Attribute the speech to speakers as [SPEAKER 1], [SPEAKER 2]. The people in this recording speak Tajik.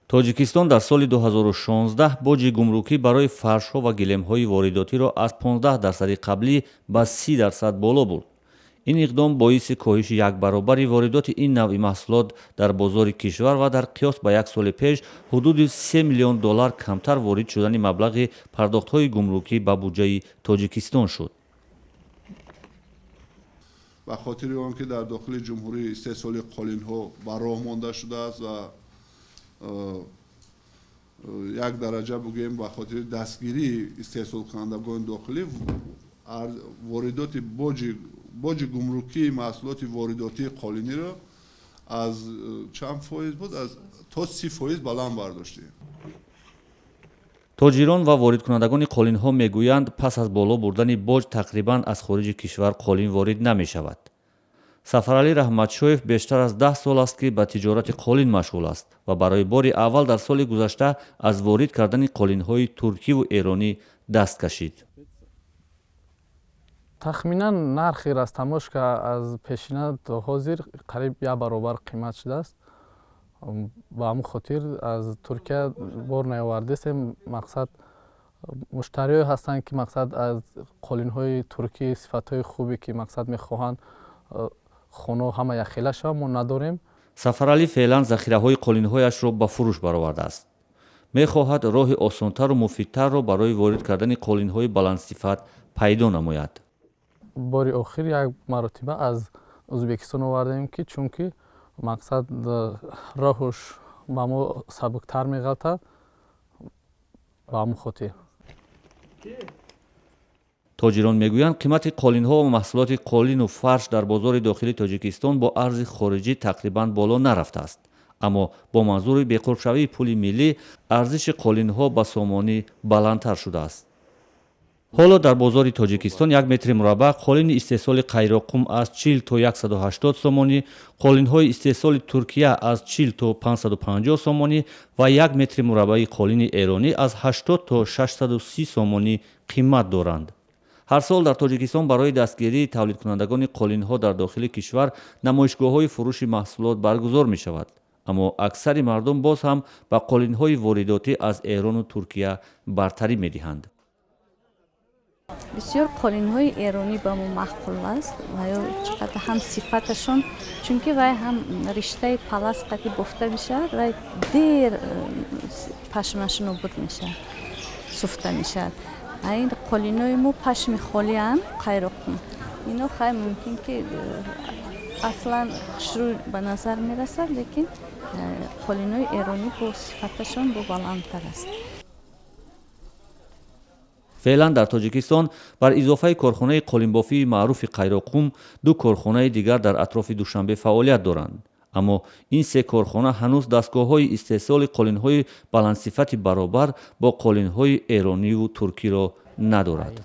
[SPEAKER 1] Тоҷикистон дар соли 2016 боҷи гумрукӣ барои фаршҳо ва гилемҳои воридотиро аз 15 дарсади қаблӣ ба 30 дарсад боло бурд. Ин иқдом боиси коҳиши якбаробари воридоти ин навъи маҳсулот дар бозори кишвар ва дар қиёс ба як соли пеш ҳудуди 3 миллион доллар камтар ворид шудани маблағи пардохтҳои гумрукӣ ба буҷаи Тоҷикистон шуд.
[SPEAKER 2] Ба хотири он ки дар дохили ҷумҳурӣ истеҳсоли қолинҳо ба роҳ монда шудааст ва як дараҷа бугӯем, ба хотири дастгирии истеҳсолкунандагони дохилӣ воридоти боҷи гумрукии маҳсулоти воридотии қолиниро аз чанд фоиз буд, аз то 30% баланд бардоштем.
[SPEAKER 1] Тоҷирон ва воридкунандагони қолинҳо мегӯянд, пас аз боло бурдани боҷ тақрибан аз хориҷи кишвар қолин ворид намешавад. Сафаралӣ Раҳматшоев бештар аз 10 сол аст, ки ба тиҷорати қолин машғул аст ва барои бори аввал дар соли гузашта аз ворид кардани қолинҳои туркиву эронӣ даст кашид.
[SPEAKER 3] Тахминан нархи растаможка аз пешина то ҳозир қариб як баробар қимат шудааст. Ба ҳамун хотир аз Туркия бор наовардесем. Мақсад, муштариҳое ҳастанд, ки мақсад, аз қолинҳои туркӣ сифатҳои хубе, ки мақсад, мехоҳанд хонаҳо ҳама якхела шавад, мо надорем.
[SPEAKER 1] Сафаралӣ феълан захираҳои қолинҳояшро ба фурӯш баровардааст. Мехоҳад роҳи осонтару муфидтарро барои ворид кардани қолинҳои баландсифат пайдо намояд.
[SPEAKER 3] Бори охир як маротиба аз Ӯзбекистон овардем, ки чунки мақсад, роҳуш ба мо сабуктар меғалтад, ба ҳамун хотир.
[SPEAKER 1] Тоҷирон мегӯянд, қимати қолинҳо ва маҳсулоти қолину фарш дар бозори дохилии Тоҷикистон бо арзи хориҷӣ тақрибан боло нарафтааст, аммо бо манзури беқурбшавии пули миллӣ арзиши қолинҳо ба сомонӣ баландтар шудааст. Ҳоло дар бозори Тоҷикистон як метри мураббаъ қолини истеҳсоли Қайроққум аз 40 то 180 сомонӣ, қолинҳои истеҳсоли Туркия аз 40 то 550 сомонӣ ва як метри мураббаи қолини эронӣ аз 80 то 630 сомонӣ қимат доранд. Ҳар сол дар Тоҷикистон барои дастгирии тавлидкунандагони қолинҳо дар дохили кишвар намоишгоҳҳои фурӯши маҳсулот баргузор мешавад, аммо аксари мардум боз ҳам ба қолинҳои воридотӣ аз Эрону Туркия бартарӣ медиҳанд.
[SPEAKER 4] Бисёр қолинҳои эронӣ ба мо маъқул аст ва ё чӣ қадр ҳам сифаташон, чунки вай ҳам риштаи палас қати бофта мешавад, вай дер пашмаш нобуд мешавад, суфта мешавад. Ин қолинои мо пашми холианд, Қайроққум ино хай мумкин ки аслан хушрӯй ба назар мерасад, лекин қолинои эронӣ бо сифаташон бо баландтар аст.
[SPEAKER 1] Феълан дар Тоҷикистон бар изофаи корхонаи қолинбофии маъруфи Қайроққум ду корхонаи дигар дар атрофи Душанбе фаъолият доранд, аммо ин се корхона ҳанӯз дастгоҳҳои истеҳсоли қолинҳои баландсифати баробар бо қолинҳои эрониву туркиро надорад.